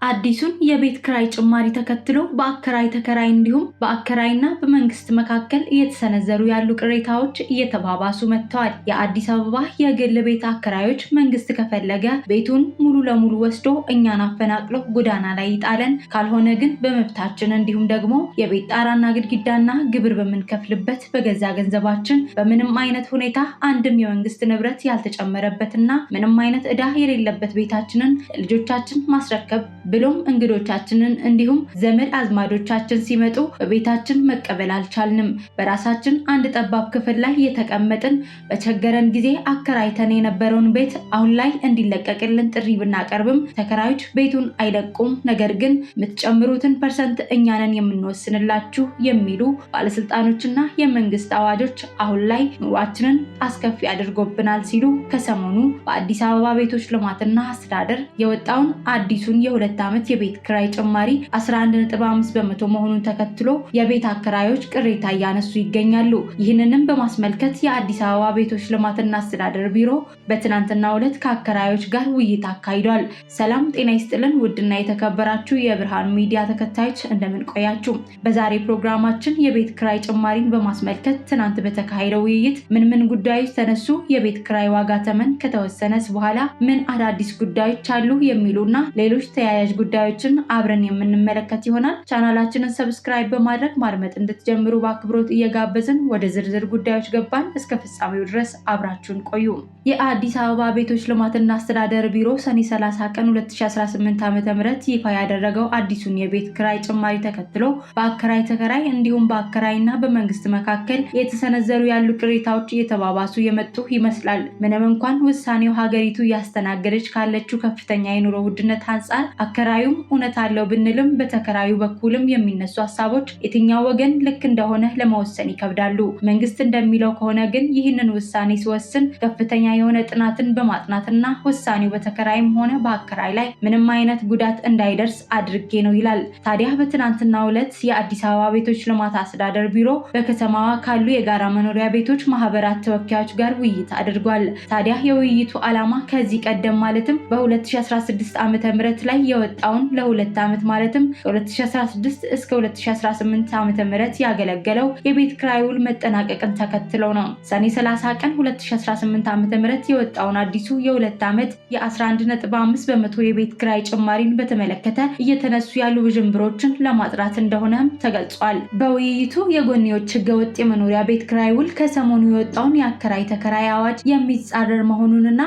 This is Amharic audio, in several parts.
አዲሱን የቤት ክራይ ጭማሪ ተከትሎ በአከራይ ተከራይ እንዲሁም በአከራይና በመንግስት መካከል እየተሰነዘሩ ያሉ ቅሬታዎች እየተባባሱ መጥተዋል። የአዲስ አበባ የግል ቤት አከራዮች መንግስት ከፈለገ ቤቱን ሙሉ ለሙሉ ወስዶ እኛን አፈናቅሎ ጎዳና ላይ ይጣለን፣ ካልሆነ ግን በመብታችን እንዲሁም ደግሞ የቤት ጣራና ግድግዳና ግብር በምንከፍልበት በገዛ ገንዘባችን በምንም አይነት ሁኔታ አንድም የመንግስት ንብረት ያልተጨመረበትና ምንም አይነት ዕዳ የሌለበት ቤታችንን ለልጆቻችን ማስረከብ ብሎም እንግዶቻችንን እንዲሁም ዘመድ አዝማዶቻችን ሲመጡ በቤታችን መቀበል አልቻልንም። በራሳችን አንድ ጠባብ ክፍል ላይ የተቀመጥን በቸገረን ጊዜ አከራይተን የነበረውን ቤት አሁን ላይ እንዲለቀቅልን ጥሪ ብናቀርብም ተከራዮች ቤቱን አይለቁም፣ ነገር ግን የምትጨምሩትን percent እኛንን የምንወስንላችሁ የሚሉ ባለስልጣኖችና የመንግስት አዋጆች አሁን ላይ ኑሯችንን አስከፊ አድርጎብናል ሲሉ ከሰሞኑ በአዲስ አበባ ቤቶች ልማትና አስተዳደር የወጣውን አዲሱን የሁለት ዓመት የቤት ክራይ ጭማሪ 11.5% መሆኑን ተከትሎ የቤት አከራዮች ቅሬታ እያነሱ ይገኛሉ። ይህንንም በማስመልከት የአዲስ አበባ ቤቶች ልማትና አስተዳደር ቢሮ በትናንትናው ዕለት ከአከራዮች ጋር ውይይት አካሂዷል። ሰላም ጤና ይስጥልን ውድና የተከበራችሁ የብርሃን ሚዲያ ተከታዮች እንደምን ቆያችሁ? በዛሬ ፕሮግራማችን የቤት ክራይ ጭማሪን በማስመልከት ትናንት በተካሄደው ውይይት ምን ምን ጉዳዮች ተነሱ፣ የቤት ክራይ ዋጋ ተመን ከተወሰነስ በኋላ ምን አዳዲስ ጉዳዮች አሉ የሚሉና ሌሎች ተያያዥ ጉዳዮችን አብረን የምንመለከት ይሆናል። ቻናላችንን subscribe በማድረግ ማድመጥ እንድትጀምሩ በአክብሮት እየጋበዝን ወደ ዝርዝር ጉዳዮች ገባን። እስከ ፍጻሜው ድረስ አብራችሁን ቆዩ። የአዲስ አበባ ቤቶች ልማትና አስተዳደር ቢሮ ሰኔ 30 ቀን 2018 ዓ.ም ይፋ ያደረገው አዲሱን የቤት ክራይ ጭማሪ ተከትሎ በአከራይ ተከራይ እንዲሁም በአከራይና በመንግስት መካከል የተሰነዘሩ ያሉ ቅሬታዎች እየተባባሱ የመጡ ይመስላል። ምንም እንኳን ውሳኔው ሀገሪቱ እያስተናገደች ካለችው ከፍተኛ የኑሮ ውድነት አንጻር አከራዩም እውነት አለው ብንልም በተከራዩ በኩልም የሚነሱ ሀሳቦች የትኛው ወገን ልክ እንደሆነ ለመወሰን ይከብዳሉ። መንግስት እንደሚለው ከሆነ ግን ይህንን ውሳኔ ሲወስን ከፍተኛ የሆነ ጥናትን በማጥናትና ውሳኔው በተከራይም ሆነ በአከራይ ላይ ምንም አይነት ጉዳት እንዳይደርስ አድርጌ ነው ይላል። ታዲያ በትናንትናው ዕለት የአዲስ አበባ ቤቶች ልማት አስተዳደር ቢሮ በከተማዋ ካሉ የጋራ መኖሪያ ቤቶች ማህበራት ተወካዮች ጋር ውይይት አድርጓል። ታዲያ የውይይቱ ዓላማ ከዚህ ቀደም ማለትም በ2016 ዓ.ም ላይ የወጣውን ለሁለት ዓመት ማለትም ከ2016 እስከ 2018 ዓ.ም ያገለገለው የቤት ክራይ ውል መጠናቀቅን ተከትሎ ነው። ሰኔ 30 ቀን 2018 ዓ.ም የወጣውን አዲሱ የሁለት ዓመት የ11.5% የቤት ክራይ ጭማሪን በተመለከተ እየተነሱ ያሉ ውዥንብሮችን ለማጥራት እንደሆነም ተገልጿል። በውይይቱ የጎንዮሽ ህገወጥ የመኖሪያ ቤት ክራይ ውል ከሰሞኑ የወጣውን የአከራይ ተከራይ አዋጅ የሚጻረር መሆኑንና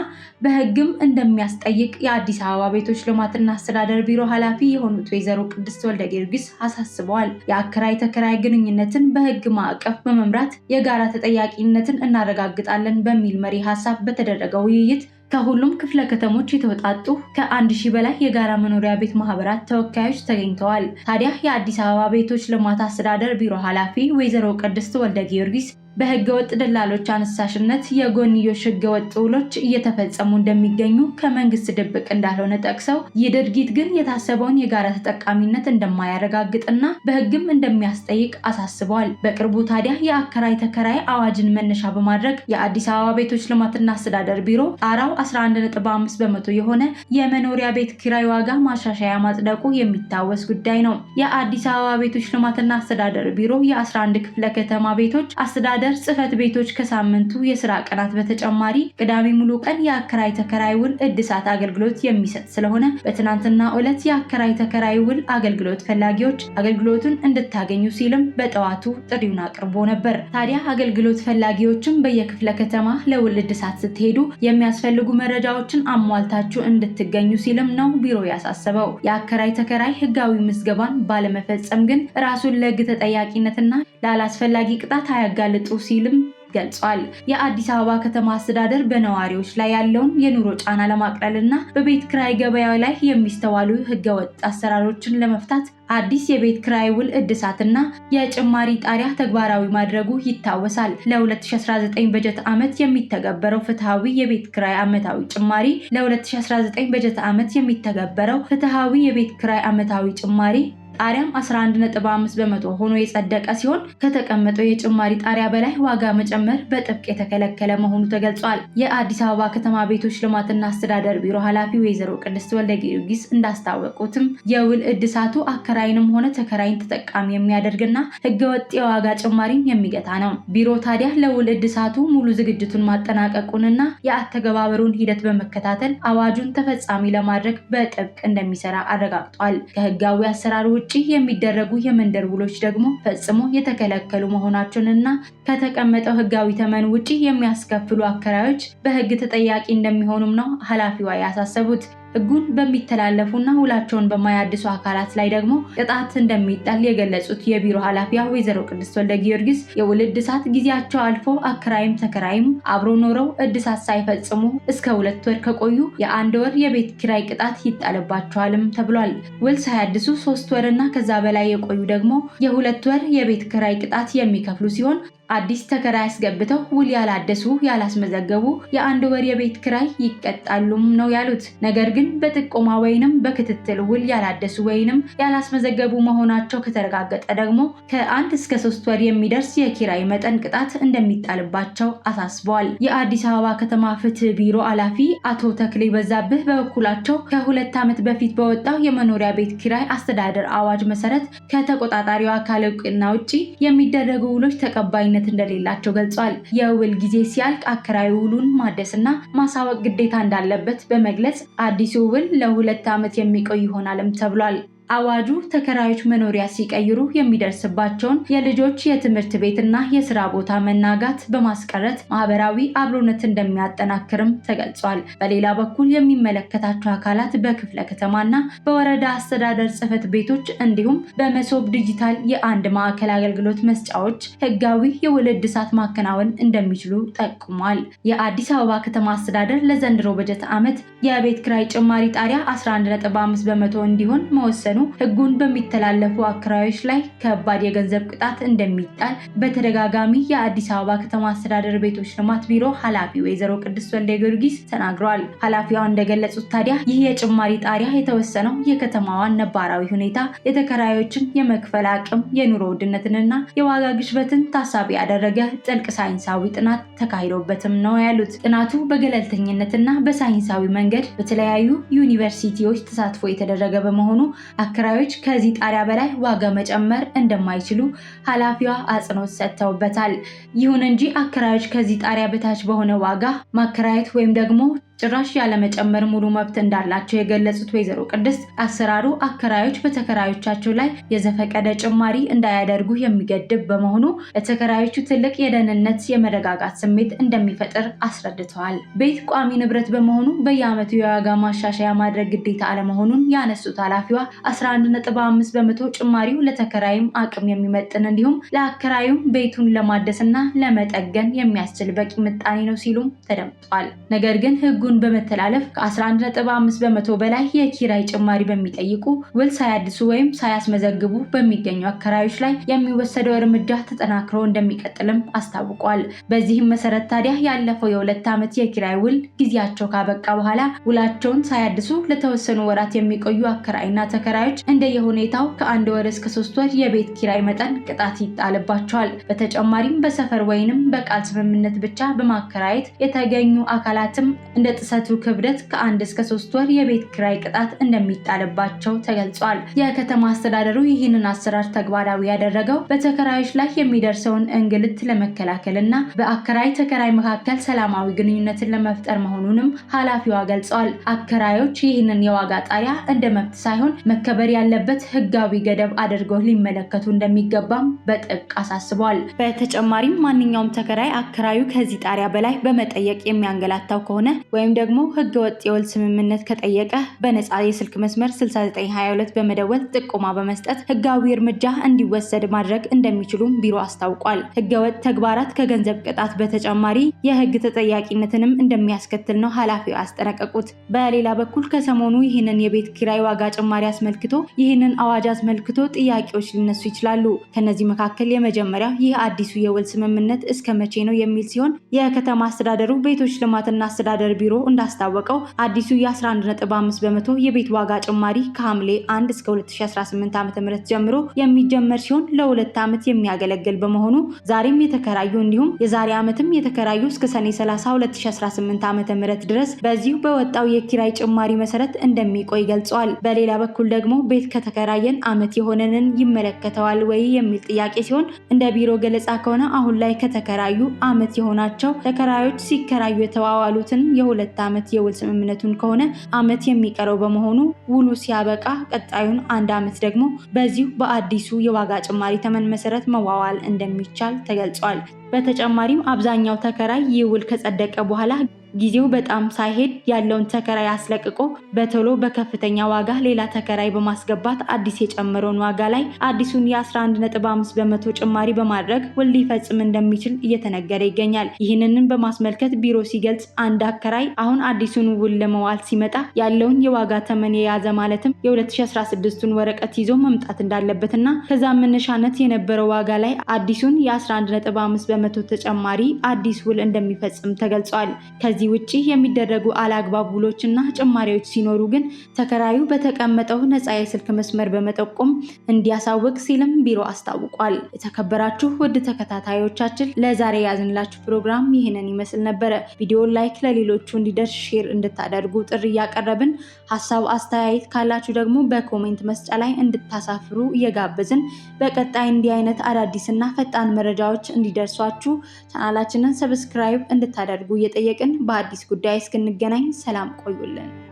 በህግም እንደሚያስጠይቅ የአዲስ አበባ ቤቶች ልማትና አስተዳደር ቢሮ ኃላፊ የሆኑት ወይዘሮ ቅድስት ወልደ ጊዮርጊስ አሳስበዋል። የአከራይ ተከራይ ግንኙነትን በህግ ማዕቀፍ በመምራት የጋራ ተጠያቂነትን እናረጋግጣለን በሚል መሪ ሀሳብ በተደረገው ውይይት ከሁሉም ክፍለ ከተሞች የተውጣጡ ከ1000 በላይ የጋራ መኖሪያ ቤት ማህበራት ተወካዮች ተገኝተዋል። ታዲያ የአዲስ አበባ ቤቶች ልማት አስተዳደር ቢሮ ኃላፊ ወይዘሮ ቅድስት ወልደ ጊዮርጊስ በህገወጥ ደላሎች አነሳሽነት የጎንዮሽ ህገወጥ ውሎች እየተፈጸሙ እንደሚገኙ ከመንግስት ድብቅ እንዳልሆነ ጠቅሰው ይህ ድርጊት ግን የታሰበውን የጋራ ተጠቃሚነት እንደማያረጋግጥና በህግም እንደሚያስጠይቅ አሳስበዋል። በቅርቡ ታዲያ የአከራይ ተከራይ አዋጅን መነሻ በማድረግ የአዲስ አበባ ቤቶች ልማትና አስተዳደር ቢሮ ጣራው 11.5% የሆነ የመኖሪያ ቤት ኪራይ ዋጋ ማሻሻያ ማጽደቁ የሚታወስ ጉዳይ ነው። የአዲስ አበባ ቤቶች ልማትና አስተዳደር ቢሮ የ11 ክፍለ ከተማ ቤቶች አስተዳደር ጽሕፈት ቤቶች ከሳምንቱ የስራ ቀናት በተጨማሪ ቅዳሜ ሙሉ ቀን የአከራይ ተከራይ ውል እድሳት አገልግሎት የሚሰጥ ስለሆነ በትናንትናው ዕለት የአከራይ ተከራይ ውል አገልግሎት ፈላጊዎች አገልግሎቱን እንድታገኙ ሲልም በጠዋቱ ጥሪውን አቅርቦ ነበር። ታዲያ አገልግሎት ፈላጊዎችም በየክፍለ ከተማ ለውል እድሳት ስትሄዱ የሚያስፈልጉ መረጃዎችን አሟልታችሁ እንድትገኙ ሲልም ነው ቢሮ ያሳሰበው። የአከራይ ተከራይ ህጋዊ ምዝገባን ባለመፈጸም ግን ራሱን ለህግ ተጠያቂነትና ላላስፈላጊ ቅጣት አያጋልጡ ሲልም ገልጿል። የአዲስ አበባ ከተማ አስተዳደር በነዋሪዎች ላይ ያለውን የኑሮ ጫና ለማቅለልና በቤት ክራይ ገበያ ላይ የሚስተዋሉ ህገወጥ አሰራሮችን ለመፍታት አዲስ የቤት ክራይ ውል እድሳትና የጭማሪ ጣሪያ ተግባራዊ ማድረጉ ይታወሳል። ለ2019 በጀት ዓመት የሚተገበረው ፍትሃዊ የቤት ክራይ ዓመታዊ ጭማሪ ለ2019 በጀት ዓመት የሚተገበረው ፍትሃዊ የቤት ክራይ ዓመታዊ ጭማሪ ጣሪያም 11.5% ሆኖ የጸደቀ ሲሆን ከተቀመጠው የጭማሪ ጣሪያ በላይ ዋጋ መጨመር በጥብቅ የተከለከለ መሆኑ ተገልጿል። የአዲስ አበባ ከተማ ቤቶች ልማትና አስተዳደር ቢሮ ኃላፊ ወይዘሮ ቅድስት ወልደ ጊዮርጊስ እንዳስታወቁትም የውል እድሳቱ አከራይንም ሆነ ተከራይን ተጠቃሚ የሚያደርግና ህገወጥ የዋጋ ጭማሪን የሚገታ ነው። ቢሮ ታዲያ ለውል እድሳቱ ሙሉ ዝግጅቱን ማጠናቀቁንና የአተገባበሩን ሂደት በመከታተል አዋጁን ተፈጻሚ ለማድረግ በጥብቅ እንደሚሰራ አረጋግጧል። ከህጋዊ አሰራር ውጪ የሚደረጉ የመንደር ውሎች ደግሞ ፈጽሞ የተከለከሉ መሆናቸውንና ከተቀመጠው ህጋዊ ተመን ውጪ የሚያስከፍሉ አከራዮች በህግ ተጠያቂ እንደሚሆኑም ነው ኃላፊዋ ያሳሰቡት። ህጉን በሚተላለፉና ውላቸውን በማያድሱ አካላት ላይ ደግሞ ቅጣት እንደሚጣል የገለጹት የቢሮ ኃላፊዋ ወይዘሮ ቅድስት ወልደ ጊዮርጊስ የውል እድሳት ጊዜያቸው አልፎ አከራይም ተከራይም አብሮ ኖረው እድሳት ሳይፈጽሙ እስከ 2 ወር ከቆዩ የ1 ወር የቤት ኪራይ ቅጣት ይጣልባቸዋልም ተብሏል። ውል ሳያድሱ 3 ወርና ከዛ በላይ የቆዩ ደግሞ የ2 ወር የቤት ኪራይ ቅጣት የሚከፍሉ ሲሆን፣ አዲስ ተከራይ አስገብተው ውል ያላደሱ ያላስመዘገቡ የ1 ወር የቤት ኪራይ ይቀጣሉም ነው ያሉት። ነገር ግን በጥቆማ ወይንም በክትትል ውል ያላደሱ ወይንም ያላስመዘገቡ መሆናቸው ከተረጋገጠ ደግሞ ከ1 እስከ 3 ወር የሚደርስ የኪራይ መጠን ቅጣት እንደሚጣልባቸው አሳስበዋል። የአዲስ አበባ ከተማ ፍትህ ቢሮ ኃላፊ አቶ ተክሌ በዛብህ በበኩላቸው ከ2 ዓመት በፊት በወጣው የመኖሪያ ቤት ኪራይ አስተዳደር አዋጅ መሰረት ከተቆጣጣሪው አካል እውቅና ውጪ የሚደረጉ ውሎች ተቀባይነት እንደሌላቸው ገልጿል። የውል ጊዜ ሲያልቅ አከራዩ ውሉን ማደስና ማሳወቅ ግዴታ እንዳለበት በመግለጽ አዲሱ ውል ለ2 ዓመት የሚቆይ ይሆናልም ተብሏል። አዋጁ ተከራዮች መኖሪያ ሲቀይሩ የሚደርስባቸውን የልጆች የትምህርት ቤትና የስራ ቦታ መናጋት በማስቀረት ማህበራዊ አብሮነት እንደሚያጠናክርም ተገልጿል። በሌላ በኩል የሚመለከታቸው አካላት በክፍለ ከተማና በወረዳ አስተዳደር ጽሕፈት ቤቶች እንዲሁም በመሶብ ዲጂታል የአንድ ማዕከል አገልግሎት መስጫዎች ህጋዊ የውል እድሳት ማከናወን እንደሚችሉ ጠቁሟል። የአዲስ አበባ ከተማ አስተዳደር ለዘንድሮ በጀት ዓመት የቤት ኪራይ ጭማሪ ጣሪያ 11.5% እንዲሆን መወሰኑ ህጉን በሚተላለፉ አከራዮች ላይ ከባድ የገንዘብ ቅጣት እንደሚጣል በተደጋጋሚ የአዲስ አበባ ከተማ አስተዳደር ቤቶች ልማት ቢሮ ኃላፊ ወይዘሮ ቅድስት ወልደ ጊዮርጊስ ተናግረዋል። ኃላፊዋ እንደገለጹት ታዲያ ይህ የጭማሪ ጣሪያ የተወሰነው የከተማዋን ነባራዊ ሁኔታ፣ የተከራዮችን የመክፈል አቅም፣ የኑሮ ውድነትንና የዋጋ ግሽበትን ታሳቢ ያደረገ ጥልቅ ሳይንሳዊ ጥናት ተካሂዶበትም ነው ያሉት። ጥናቱ በገለልተኝነትና በሳይንሳዊ መንገድ በተለያዩ ዩኒቨርሲቲዎች ተሳትፎ የተደረገ በመሆኑ አከራዮች ከዚህ ጣሪያ በላይ ዋጋ መጨመር እንደማይችሉ ኃላፊዋ አጽንኦት ሰጥተውበታል። ይሁን እንጂ አከራዮች ከዚህ ጣሪያ በታች በሆነ ዋጋ ማከራየት ወይም ደግሞ ጭራሽ ያለመጨመር ሙሉ መብት እንዳላቸው የገለጹት ወይዘሮ ቅድስት አሰራሩ አከራዮች በተከራዮቻቸው ላይ የዘፈቀደ ጭማሪ እንዳያደርጉ የሚገድብ በመሆኑ ለተከራዮቹ ትልቅ የደህንነት የመረጋጋት ስሜት እንደሚፈጥር አስረድተዋል። ቤት ቋሚ ንብረት በመሆኑ በየዓመቱ የዋጋ ማሻሻያ ማድረግ ግዴታ አለመሆኑን ያነሱት ኃላፊዋ 11.5% ጭማሪው ለተከራይም አቅም የሚመጥን እንዲሁም ለአከራዩም ቤቱን ለማደስና ለመጠገን የሚያስችል በቂ ምጣኔ ነው ሲሉም ተደምጧል። ነገር ግን ህጉን በመተላለፍ ከ11.5% በላይ የኪራይ ጭማሪ በሚጠይቁ፣ ውል ሳያድሱ ወይም ሳያስመዘግቡ በሚገኙ አከራዮች ላይ የሚወሰደው እርምጃ ተጠናክሮ እንደሚቀጥልም አስታውቋል። በዚህም መሰረት ታዲያ ያለፈው የ2 ዓመት የኪራይ ውል ጊዜያቸው ካበቃ በኋላ ውላቸውን ሳያድሱ ለተወሰኑ ወራት የሚቆዩ አከራይና ተከራዮች እንደየሁኔታው ከ1 ወር እስከ 3 ወር የቤት ኪራይ መጠን ቅጣት ይጣልባቸዋል። በተጨማሪም በሰፈር ወይንም በቃል ስምምነት ብቻ በማከራየት የተገኙ አካላትም እንደ ጥሰቱ ክብደት ከ1 እስከ 3 ወር የቤት ኪራይ ቅጣት እንደሚጣልባቸው ተገልጿል። የከተማ አስተዳደሩ ይህንን አሰራር ተግባራዊ ያደረገው በተከራዮች ላይ የሚደርሰውን እንግልት ለመከላከል እና በአከራይ ተከራይ መካከል ሰላማዊ ግንኙነትን ለመፍጠር መሆኑንም ኃላፊዋ ገልጸዋል። አከራዮች ይህንን የዋጋ ጣሪያ እንደ መብት ሳይሆን መከበር ያለበት ሕጋዊ ገደብ አድርገው ሊመለከቱ እንደሚገባም በጥብቅ አሳስበዋል። በተጨማሪም ማንኛውም ተከራይ አከራዩ ከዚህ ጣሪያ በላይ በመጠየቅ የሚያንገላታው ከሆነ ወይም ደግሞ ህገወጥ የውል ስምምነት ከጠየቀ በነፃ የስልክ መስመር 6922 በመደወል ጥቆማ በመስጠት ህጋዊ እርምጃ እንዲወሰድ ማድረግ እንደሚችሉም ቢሮ አስታውቋል። ህገወጥ ተግባራት ከገንዘብ ቅጣት በተጨማሪ የህግ ተጠያቂነትንም እንደሚያስከትል ነው ኃላፊው ያስጠነቀቁት። በሌላ በኩል ከሰሞኑ ይህንን የቤት ኪራይ ዋጋ ጭማሪ አስመልክቶ ይህንን አዋጅ አስመልክቶ ጥያቄዎች ሊነሱ ይችላሉ። ከነዚህ መካከል የመጀመሪያው ይህ አዲሱ የውል ስምምነት እስከ መቼ ነው የሚል ሲሆን፣ የከተማ አስተዳደሩ ቤቶች ልማትና አስተዳደር ቢሮ ቢሮ እንዳስታወቀው አዲሱ የ11.5% የቤት ዋጋ ጭማሪ ከሐምሌ 1 እስከ 2018 ዓ.ም ጀምሮ የሚጀመር ሲሆን ለሁለት ዓመት የሚያገለግል በመሆኑ ዛሬም የተከራዩ እንዲሁም የዛሬ ዓመትም የተከራዩ እስከ ሰኔ 30 2018 ዓ.ም ድረስ በዚሁ በወጣው የኪራይ ጭማሪ መሰረት እንደሚቆይ ገልጿል። በሌላ በኩል ደግሞ ቤት ከተከራየን ዓመት የሆነንን ይመለከተዋል ወይ የሚል ጥያቄ ሲሆን እንደ ቢሮ ገለጻ ከሆነ አሁን ላይ ከተከራዩ ዓመት የሆናቸው ተከራዮች ሲከራዩ የተዋዋሉትን የሁለት ዓመት የውል ስምምነቱን ከሆነ ዓመት የሚቀረው በመሆኑ ውሉ ሲያበቃ ቀጣዩን አንድ ዓመት ደግሞ በዚሁ በአዲሱ የዋጋ ጭማሪ ተመን መሰረት መዋዋል እንደሚቻል ተገልጿል። በተጨማሪም አብዛኛው ተከራይ ይህ ውል ከጸደቀ በኋላ ጊዜው በጣም ሳይሄድ ያለውን ተከራይ አስለቅቆ በቶሎ በከፍተኛ ዋጋ ሌላ ተከራይ በማስገባት አዲስ የጨመረውን ዋጋ ላይ አዲሱን የ11.5% ጭማሪ በማድረግ ውል ሊፈጽም እንደሚችል እየተነገረ ይገኛል። ይህንንም በማስመልከት ቢሮ ሲገልጽ አንድ አከራይ አሁን አዲሱን ውል ለመዋል ሲመጣ ያለውን የዋጋ ተመን የያዘ ማለትም የ2016ቱን ወረቀት ይዞ መምጣት እንዳለበትና ከዛ መነሻነት የነበረው ዋጋ ላይ አዲሱን የ11.5% ተጨማሪ አዲስ ውል እንደሚፈጽም ተገልጿል። ከዚህ ውጪ የሚደረጉ አላግባብ ውሎችና ጭማሪዎች ሲኖሩ ግን ተከራዩ በተቀመጠው ነፃ የስልክ መስመር በመጠቆም እንዲያሳውቅ ሲልም ቢሮ አስታውቋል። የተከበራችሁ ውድ ተከታታዮቻችን ለዛሬ ያዝንላችሁ ፕሮግራም ይህንን ይመስል ነበረ። ቪዲዮ like፣ ለሌሎቹ እንዲደርስ share እንድታደርጉ ጥሪ እያቀረብን ሀሳብ አስተያየት ካላችሁ ደግሞ በ comment መስጫ ላይ እንድታሳፍሩ እየጋበዝን በቀጣይ እንዲህ አይነት አዳዲስና ፈጣን መረጃዎች እንዲደርሷችሁ ቻናላችንን subscribe እንድታደርጉ እየጠየቅን በአዲስ ጉዳይ እስክንገናኝ ሰላም ቆዩልን።